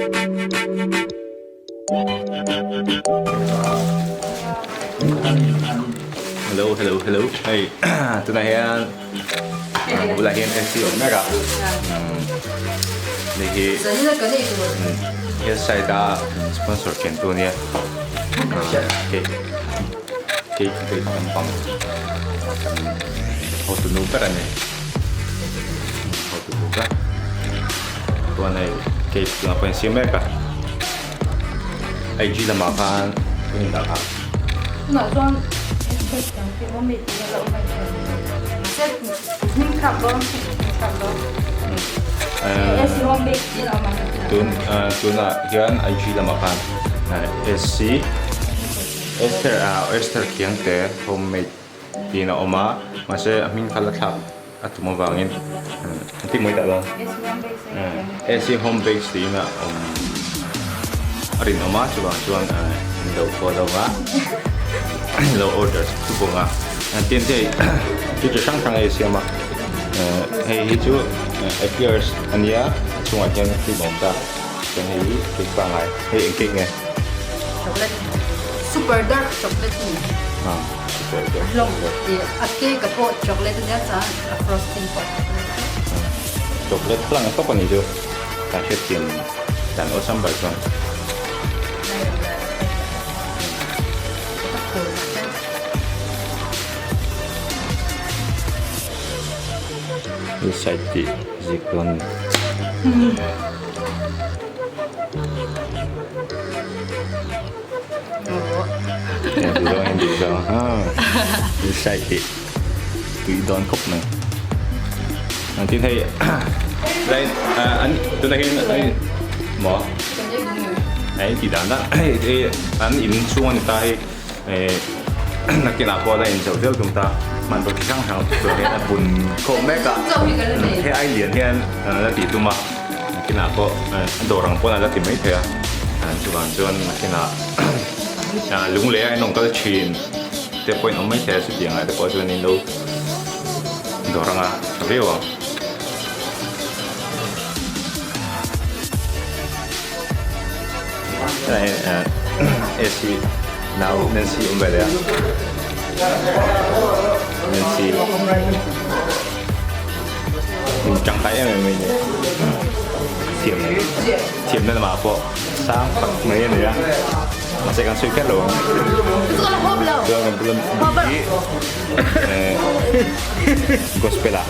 Hello hello hello hei tunah hian bulah hian AC awm mek a hei hi hillside a sponsor ken tu ania cake cake bake lampang hotu nu ber ani hotu nu ber chuan hei cake tunah pawh an siam mek a. IG lamah khan thil in dah kha. Tunah chuan hashtag dang te awm mai tih a la awm a inhriat mahse hming thlak dawn hming thlak dawn SC home base tih a la awm ang. Tun tunah hian IG lamah khan SC Esther Esther Khiangte homemade tiin a awm a mahse a hming kha la thlak a tum avangin an ti mai tak lo AC home base tiin a awm a rinawm a chuvang chuan in lo follow a lo order chu bawk a tin hei chu chi hrang hrang ei siam a hei hi chu eclairs a nia a chungah hian cream a awm ta chuan hei hi cake pangngai hei eng cake nge chocolate super dark chocolate a ni. Hlawm tih a cake ah pawh chocolate ania chuan a frosting pawh chocolate vek. Chocolate hlang tawp a nih chu kan hriatthiam dan awlsam ber chuan. Hillside tih zik dawn a ni. Hillside tih tui dawn khawp mai tin hei lai an tunah hian an maw an tih dan dan hei an in chhung a ni ta hei nakinah pawh a la inzauh zel tum ta hmanraw chi hrang hrang tur hian a bun khawm mek a hei ai lian hian la tih tum a nakinah pawh a dawr ang pawn a la ti maithei a chuvang chuan nakinah lunglei a inawm kal thin te pawhin awm maithei a chutiang ah te pawh chuan in lo dawr anga tha viau ang. AC nau Nancy awm ve leh a Nancy in tangkai em em mai ni thiam thiamna lamah pawh sang tak mai a ni a mahse kan sawi kher lo ang chuan kan bula mi hi gospel ah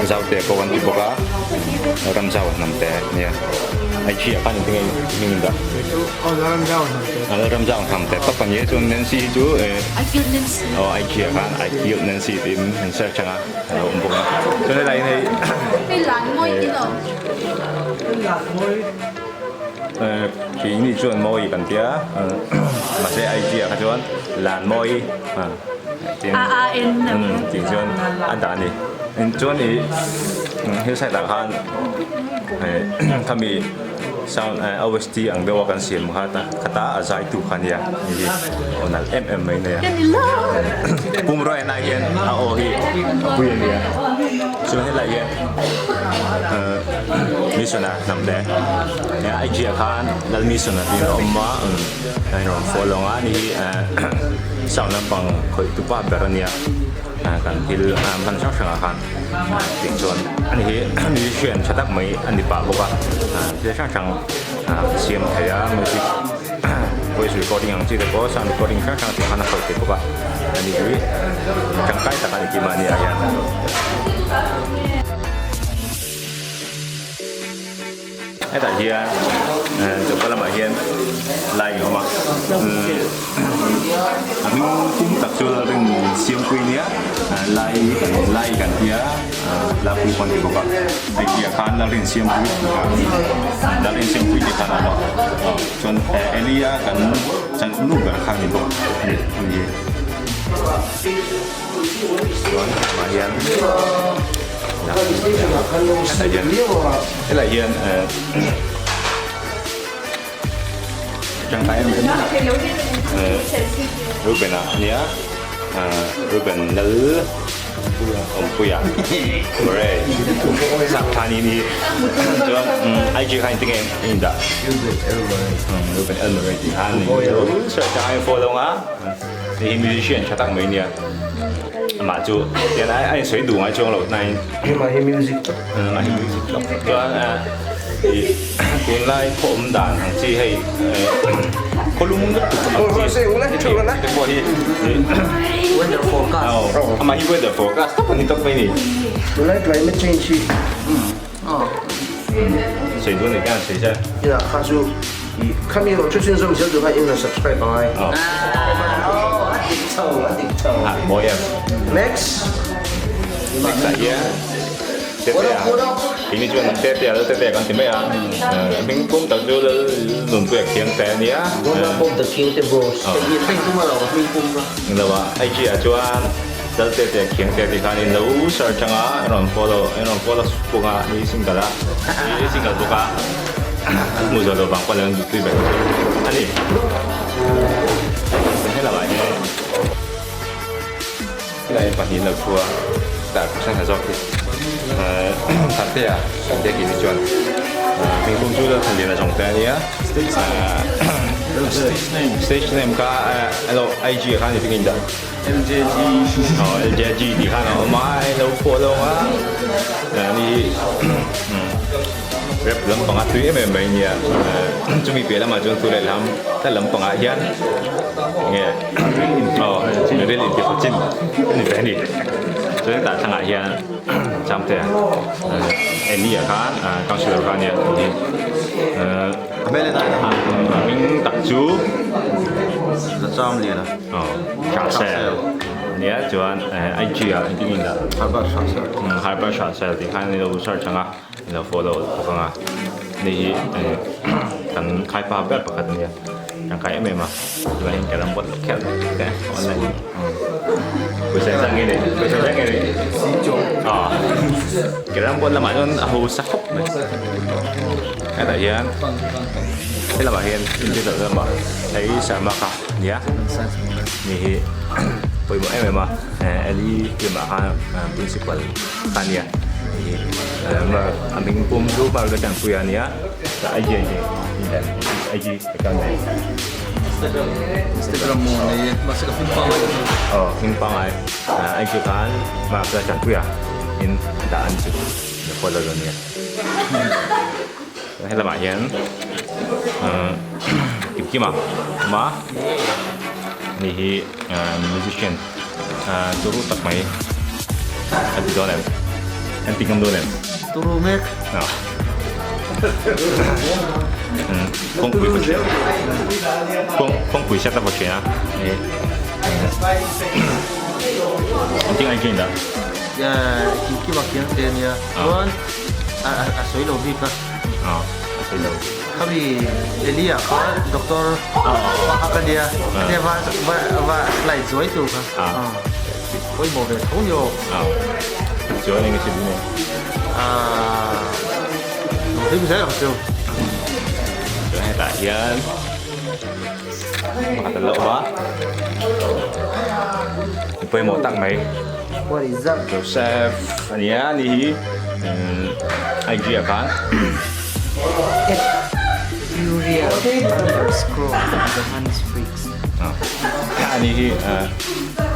Zaute pawh kan ti bawk a, ram zau hnam te nia. Ai chi ah khan engtin nge hming in dah? Aw ram zau hnam te. A ram zau hnam te tawp a nia chuan Nancy hi chu I killed Nancy. Aw ai chi ah khan I killed Nancy tiin an search ang a, a lo awm bawk a. Chuan helai in hei Hei lan mawi ti lo. Lan mawi. Keini chuan mawi kan tia, mahse ai chi ah kha chuan lan mawi. Tih chuan a dah a ni. Chuan ih hillside ah khan khami sound OST ang deuha kan siam kha khata a zai tu kha nia hei hi aw nalh em em mai nia. Pumrua en ai hian a aw hi a pui a nia. Chuan helai hian mission a hnam te IG ah khan Lal mission a tih a awm a. A in rawn follow ang a ni hi sound lampang khawih tu pa ber a nia kan thil hman hrang hrang ah khan tih chuan ani hi musician tha tak mai a ni pah bawk a thil hrang hrang siam thei a music voice recording ang chi te pawh sound recording hrang hrang tih khan a khawih thei bawk a ani hi tangkai tak a ni tih mahni ah hian. Hetah hian choka lamah hian line a awm a a hming pum tak chu ring siampui nia lai lai kan tia lapui pawh an ti bawk a hei hi ah khan lalrin siampui lalrin siampui tih khan a awm a chuan Elia kan changnu ber kha a ni bawk a ni chuan ah hian. Helai hian tangkai em em Ruben a nia Ruben lal awmpuia hooray Sakthani ni chuan IG kha engtin nge a indah? Ruben Elmurray. Ruben Elmurray tih kha a ni. Search a in follow anga hei hi musician tha tak mai nia. Amah chu tian a insawi duh ngai chuang lo nain. Amah hi music tak. Amah hi music tak. Chuan ih tunlai khaw awm dan ang chi hei khaw lum lutuk ang chi. Te pawh hi Weather forecast. Amah hi weather forecast tak a ni tawp mai ni. Tunlai climate change hi. Sei duan ni khan sei che. Ina kha chu i khami rawh chu chhunzawm zel tur khan in rawn subscribe angai. A dik chho a dik chho. A mawi em. Next. Next ah hian Tetea keini chuan Tetea lal Tetea kan ti mai a. Hming pum tak chu lal nunpuia khiang te a nia. Rona pawm ta khiang te bros. Hei hei tum a lo hming pum kha. Englo ah IG ah chuan Lalte te khiang te tih khan in lo search anga in rawn follow in rawn follow bawk a ni single a ni single bawk a an hmuh zawh loh vang pawh an duhtui ve a ni helamah hian helai pahnih an lo thu a star pasal hna zawk hi Thantea Thantea tih hi chuan hmingpum chu Lalthanliana zawng te a nia stage name kha elo IG ah khan i ti ngei dah. LJG Aw LJG tih khan a awm a hei lo phuah lawng a ni rap lampang a tui em em mai nia chumi piah lamah chuan thu leh lam hla lampangah hian enge aw ril inti khaw chin a ni ve a ni chuan tah thlangah hian Chamte Annie ah khan councillor kha a nia a hming tak chu Aw Hrahsel ania chuan IG ah engtin nge dah Herbert Hrahsel Herbert Hrahsel tih khan ilo search ang a ilo follow bawk ang a hei hi kan khaipa ber pakhat ania tangkai em em a tunah hian carrom board lo khelh te online pawisa engzah nge nei pawisa engzah nge nei aw carrom board lamah chuan a hausa khawp mai hetah hian helamah hian inti loh lamah hei Sharma kha. Nia, ni hi pawimawh em em a, Eli film ah khan principal kha ania, ni hi a hming pum chu Margaret Tanpuia ania, IG IG account nei. Instagram maw nei e, mahse ka hming pangngai ka hmu. Aw hming pangngai, IG khan Margaret Tanpuia in dah an chu follow dawn nia. Helamah hian kim kim a awm a ni hi musician turu tak mai a ti dawn em an ti ngam dawn em turu mek kawngpui kawngpui set a vaw thin a an ti ngai thin dah kim kim a kiang te ania chuan a sawi lo bik a. A sawi lo. Khami Elia kha doctor pakhat a nia, ania va va slide zuai tur kha. Pawimawh ve tho ni aw. Chuan eng nge thil ni? Hlim zel ang chu. Chuan hetah hian pakhat a la awm a. Pawimawh tak mai. What is up? Joseph a nia ni hi IG ah khan. At Uriel underscore Johannes Freaks. Ani hi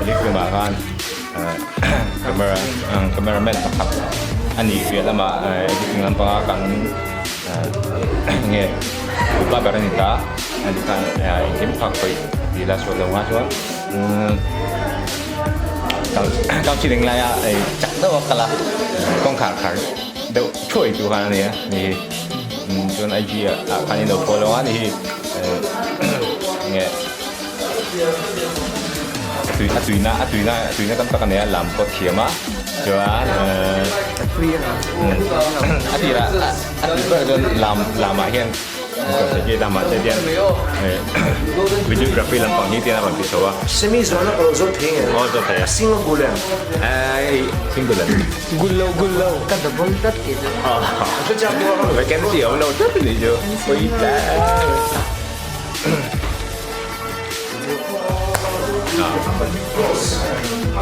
electric ah khan camera cameraman pakhat a nih piah lamah editing lampanga kan nge upa ber a ni ta ani khan engkim phak pawih tih la sual lo nga chuan. Council laia ei chak deuh a kal a kawngkhar khar deuh thuai tur khan a ni a ni hi chuan IG ah khan in lo follow a ni hi enge a tuina a tuina a tuina tam tak a nei a lam pawh thiam a chuan a tirah a tir ber chuan lam lamah hian. Videography lampang hi tian a rawn ti chho a. Semi zawhna ka lo zawt thei nge? Aw zawt thei a. Single gul em? Ei single em. Gul lo gul lo. Ka double tlat kei chu. Vacancy a awm lo tlat a nih chu. Pawi tlat.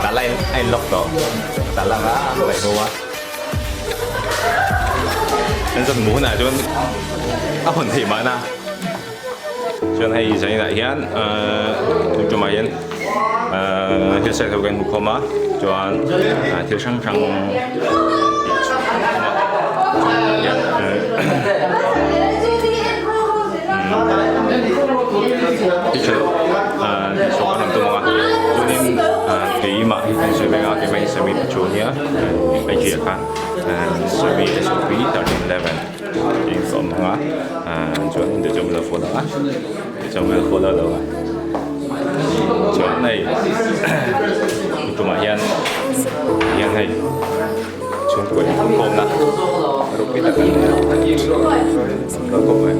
Tah lai a in lock tawh. Tah langa a ngaih ho a. An zan hmuh hunah chuan a hawn theih mahna. Chuan hei zaninah hian tun tumah hian hillside ho kan hmu khawm a chuan thil hrang hrang tih chhuah kan awm a chuan tih chhuah kan rawn tum ang a chuanin keimah hi kan sawi vek a keimah hi semi pachu ania IG ah khan semi SOP 1311 tiin ka awm ang a chuan duh chuan min lo follow a duh chuan min lo follow lo a chuan hei tumah hian hian hei chhungkaw inkhawmna ropui tak a ni a lo khawp mai.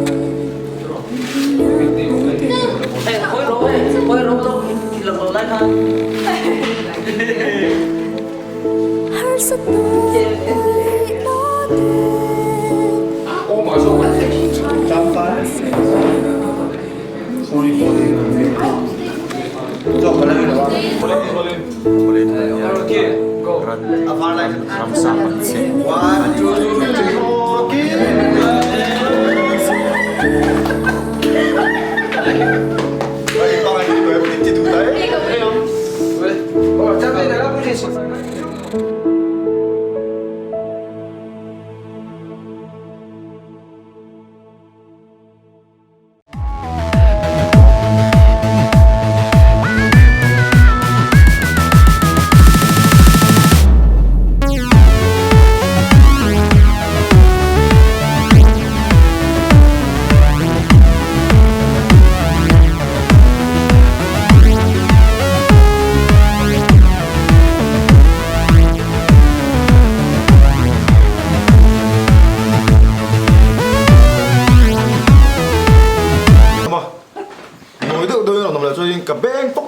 Mawi deuh deuhin a rawn awm leh chuan ka beng pawp